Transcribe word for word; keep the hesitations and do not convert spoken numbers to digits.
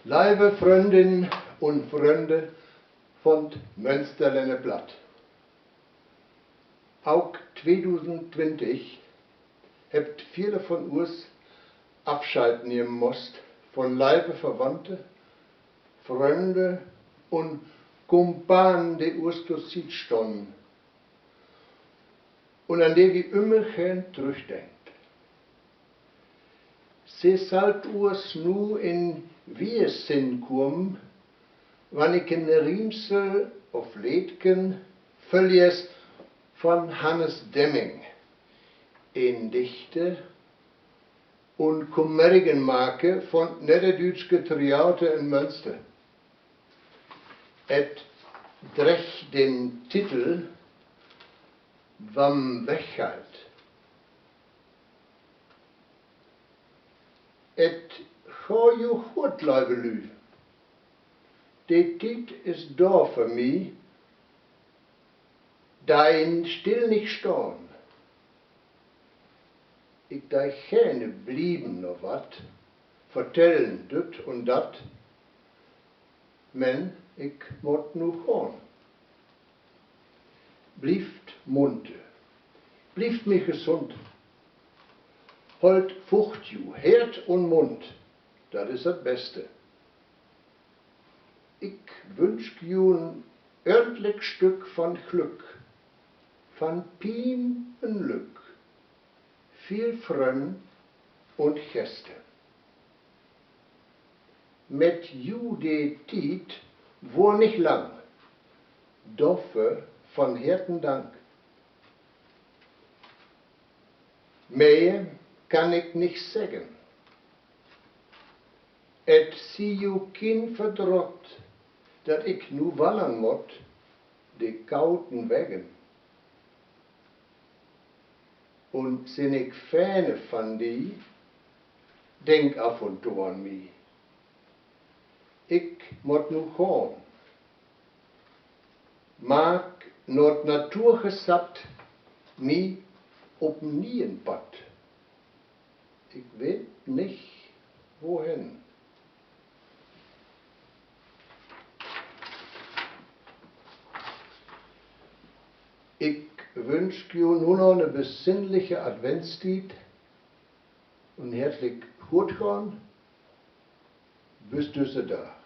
Leive Fröndin un Frönde von't Mönsterlänner Blatt. Auk tweedusendtwintig hebbt viele von us Afscheid nehmen musst von leive Verwandte, Frönde un Kumpanen, de us to Siet stonnen un an de wi ümmer geern trüchdenkt. Se sallt us nu in Wiesinn kuemen, wann ik en Riemsel of Leedken vörlees von Hannes Demming, en Dichter un Komödienmaker von't Nedderdüütske Theater in Mönster. Et dreggt den Titel Wam weggeiht. Et geiht jo goot, leive Lü. De Tiet is dor för mi, deit still nich stahn. Ik dee geerne blieven na wat, vertellen düt un dat, men ik mutt nu gahn. Blievt munter, blievt mi gesund, hollt fucht ju Hert un Mund, dat is dat Beste. Ik wünsch ju en ördentlik Stück van Glück, van Pien en Lück, viel Frönn un Gäste. Met ju de Tiet wöör nich lang, dorför von Herten Dank. Mehr kann ik nich seggen. Et sie ju kien Verdrutt, dat ik nu wannern mutt de kauten Weggen. Un sinn ik ferne van di, denk af un to an mi. Ik mutt nu gahn. Maak na't Naturgesatt mi op en nien Patt. Ik weet nich, wohen. Ik wünsch ju nu noch 'ne besinnliche Adventstiet un hertlik Gootgahn. Bit düsse Dag.